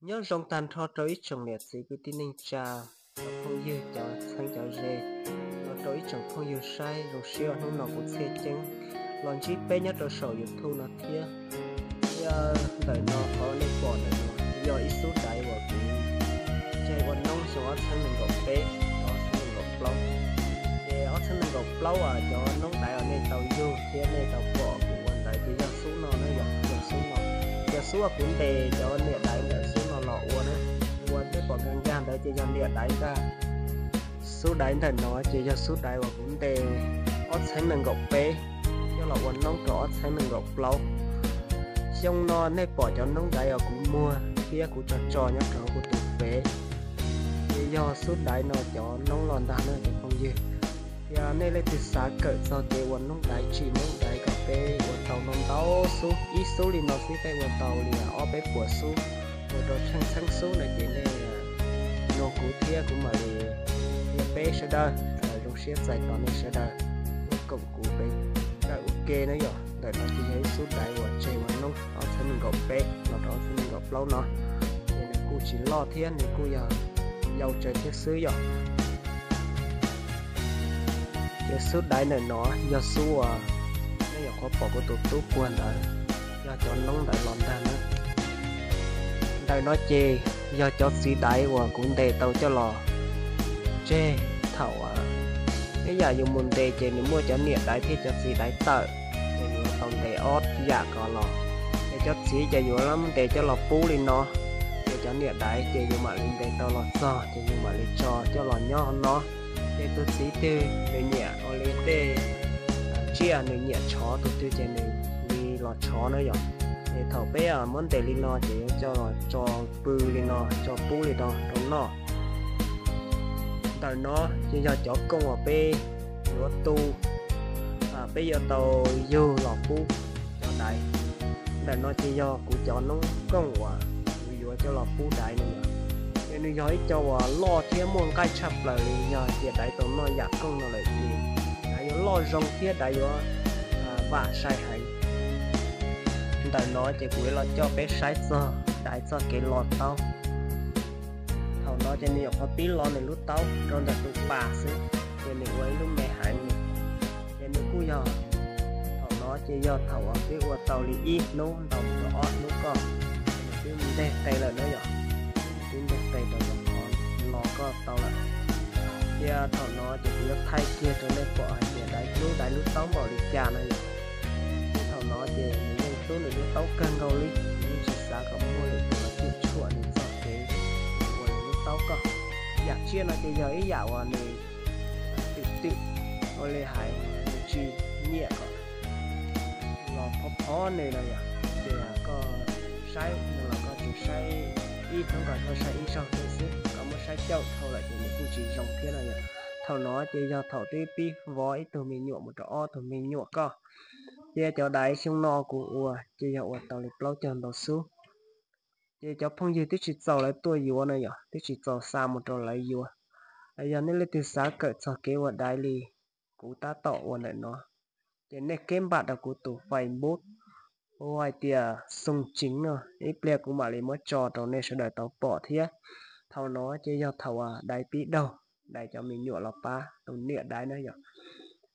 Nyob zoo tag nrho rau ib tsoom niam txiv kwv tij neej tsa, cov phooj ywg cov txheeb cov ze, los rau ib tsoom phooj ywg saib zoo siab hnub no kuv Txhiaj Ceeb los ntsib peb nyob rau saum YouTube no thiab. Thiab ntawm no qhov nej pom ntawm no yog ib xub daiv uas kuv tseg ua noob xyoo ob txhiab nees nkaum peb, ob txhiab nees nkaum plaub. Ces ob txhiab nees nkaum plaub uas cov noob daiv uas nej tau yug thiab nej tau pom kuv ua ntawd ces yog xub no na yom, yog xub no. Yog xub uas kuv ntes cov niam daiv ntawm xub no los ua na, ua tej pom nkag nkag ntawd ces yog niam daiv ntag. Xub daiv ntawm no ces yog xub daiv uas kuv ntes ob txhiab nees nkaum peb coj los ua noob rau ob txhiab nees nkaum plaub. Xyoo no nej pom cov noob daiv uas kuv muag thiab kuv tso tso nyob rau hauv kuv tus fev, ces yog xub daiv no cov noob los ntag na cov phooj ywg. Yog nej leej twg xav kawm txog kev ua noob daiv tsim noob daiv kom peb ua tau no ntau xub, ib xub li no xwb peb ua tau li ob peb puas xub, ua rau tsheej txheeb xub no ces nej nug kuv thiab kuv mam li qhia peb sawv daws. Zoo siab txais tos nej sawv daws tuaj koom kuv peb kawm ua ke na yom. Ntawm no ces yog ib xub daiv uas tseg ua noob ob txhiab nees nkaum peb los rau ob txhiab nees nkaum plaub no, ces nws kuj tsis loj thiab nws kuj yog yau tsawg thiab xwb yom. Ces xub daiv ntawm no yog xub uas nej nyuam qhuav pom kuv tus tub puag ntawd, yog cov noob ntawd los ntag na. Ntawm no ces yog cov txiv daiv uas kuv ntes tau coj los tseg thaum ib yam yus mus ntes ces nws muaj cov niam daiv thiab cov txiv daiv tawm, ces yuav tau ntes ob yam ko los. Ces cov txiv ces yuav ntes coj los pub li no, ces cov niam daiv ces yus mam li ntes tau los txog ces yus mam li tso coj los nyob no. Ces tus txiv twg nws nyiam ua li tej tsiaj nws nyiam tshov, tus twg ces nws li los tshov na yom. Ces thaum peb muab ntes li no ces yuav coj los tso pw li no, tso pub li no rau noj. Ntawm no ces yog cov kooj uas peb yuav tu, peb yuav tau yug los pub cov daiv. Ntawm no ces yog kuv cov noob kooj uas kuv yuav coj los pub daiv no yom. Ces nws yog ib co uas loj thiab muaj nqaij tshaj plaws li, yog tias daiv tau noj yam kooj no lawm ces daiv yuav loj zoo thiab daiv yuav vam sai heev. Ntawm no ces kuv yuav los coj peb saib txog daiv txoj kev lo taub. Thaum no ces nws nyuam qhuav pib lo nws lub taub rau ntawm tus pas xwb, ces nws ua ib lub me heev li. Ces nws kuj yog, thaum no ces yog thaum uas twb ua tau li ib hnub ntau mus rau ob hnub ko, nws twb nteg qe lawm na yom, twb nteg qe rau qhov lo ko tau lawm. Ces thaum no ces kuv yuav thaij kiag rau nej pom hais tias daiv hlub daiv lub taub npaum li cas no yom. Thaum no ces nws yeej hlub nws lub taub kawg nkaus li, nws yeej tsis xav kom muaj lwm tus los cuam tshuam nws txoj kev ua nws lub taub ko. Yam tsiaj no ces yog ib yam uas nws twm twm, ua li hais nws tsis nyiam kom los phov phov nws no yom. Ces koj saib no los koj tsuas saib ib hnub kom tau saib ib zaug xwb, koj muab saib caum dhau lawm ces nws kuj tsis zoo thiab no yom. Thaum no ces yog thaum twb pib vov ib tug me nyuam mus rau ob tug me nyuam ko. Ces cov daiv xyoo no kuv ua ces yog ua tau li plaub caug ntau xub. Ces cov phooj ywg twb tsis txaus lawv tuaj yuav no yom, twb tsis txaus xa mus rau lawv yuav. Yog nej leej twg xav kawm txog kev ua daiv li kuv tab tom ua ntawm no, ces nej keb npam rau kuv tus Facebook, ua hais tias Xoo Ceev no, ib pliag kuv mam li muab tso rau nej sawv daws tau pom thiab. Thaum no ces yog thaum daiv pib daug, daiv cov me nyuam los pab tus niam daiv na yom.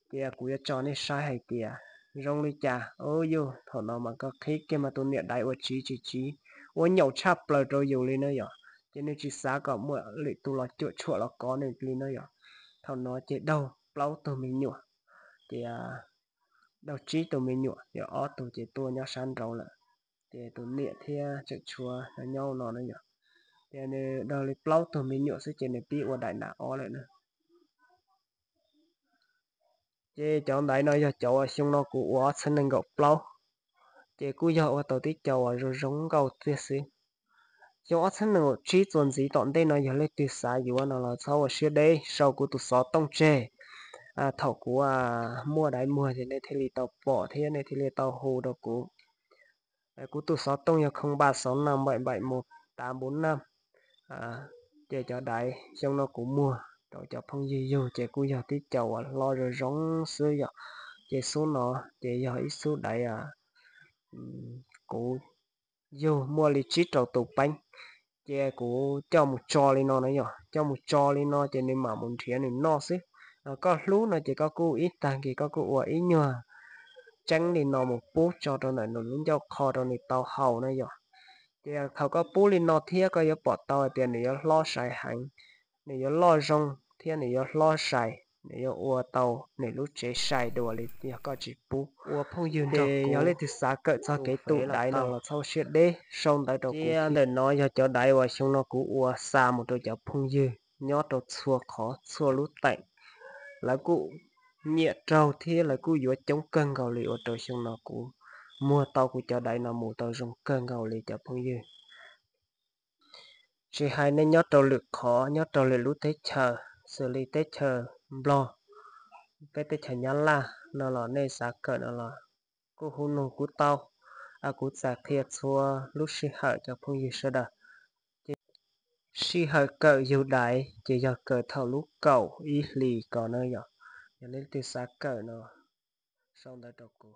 Ces kuv yuav tso nej saib hais tias zoo li cas. Ub yug, thaum no mas koj qhib kiag mas tus niam daiv ua tsiv tsis tsiv, ua nyaum tshaj plaws rau yus li na yom. Ces nws tsis xav kom muaj lwm tus los cuam tshuam los kov nws li na yom. Thaum no ces daug plaub tug me nyuam, ces daug tsib tug me nyuam, ces ob tug ces tuaj nyob sab nraud lawm. Ces tus niam thiab tseem tshuav nyob no na yom. Ces nws daug li plaub tug me nyuam xwb ces nws pib ua daim nram ob lawm na. Ces cov ntaiv no yog cov uas xyoo no kuv ua ob txhiab nees nkaum plaub, ces kuj yog ua tau tib co uas zoo zoo nkauj tiag xwb. Xyoo ob txhiab nees nkaum tsib txuas ntxiv tom ntej no yog leej twg xav yuav no los txhob ua siab deb, sau kuv tus xov tooj tseg. Thaum kuv muaj daiv muag ces nej thiaj li tau pom thiab nej thiaj li tau hu rau kuv. Kuv tus xov tooj yog không ba sáu năm bảy bảy một tám bốn năm. Ces cov daiv xyoo no kuv muag rau cov phooj ywg yug ces kuj yog tib co uas hlob zoo zoo xwb yom. Ces xub no ces yog ib xub daiv kuv yug muaj li tsib rau tus peeb. Ces kuv coj mus tso li no na yom, coj mus tso li no ces nws mam mus nrhiav nws noj xwb. Koj hlub no ces koj kuj ib tag kis koj kuj ua ib nyuag tseeb li no mus pub tso rau ntawm nws lub ncauj qho rau nws tau haus na yom. Ces thaum koj pub li no thiab koj yuav pom tau hais tias nws yuav hlob sai heev, nws yuav loj zoo thiab nws yuav hlob sai, nws yuav ua tau nws lub tsev sai dua li yog koj tsis pub. Ua phooj ywg nrog kuv, yog leej twg xav kawm txog kev tu daiv no los txhob siab deb sau ntawv rau kuv. Ntawm no yog cov daiv uas xyoo no kuv ua xa mus rau cov phooj ywg nyob rau txhua qhov txhua lub teem. Lawv kuj nyiam raug thiab lawv kuj yuav coob kawg nkaus li ua rau xyoo no kuv muag tau kuv cov daiv no mus tau zoo kawg nkaus li cov phooj ywg. Tsis hais nej nyob rau lwm qhov, nyob rau lwm lub teb chaws, xws li teb chaws Nplog, peb teb chaws Nyab Laj no los nej xav kawm no los kuj hu nug kuv tau, kuv txais qhia txhua lub sij hawm cov phooj ywg sawv daws. Ces sij hawm kawm yug daiv ces yog kawm thaum lub kaum ib hlis ko na yom. Yog leej twg xav kawm no sau ntawv rau kuv.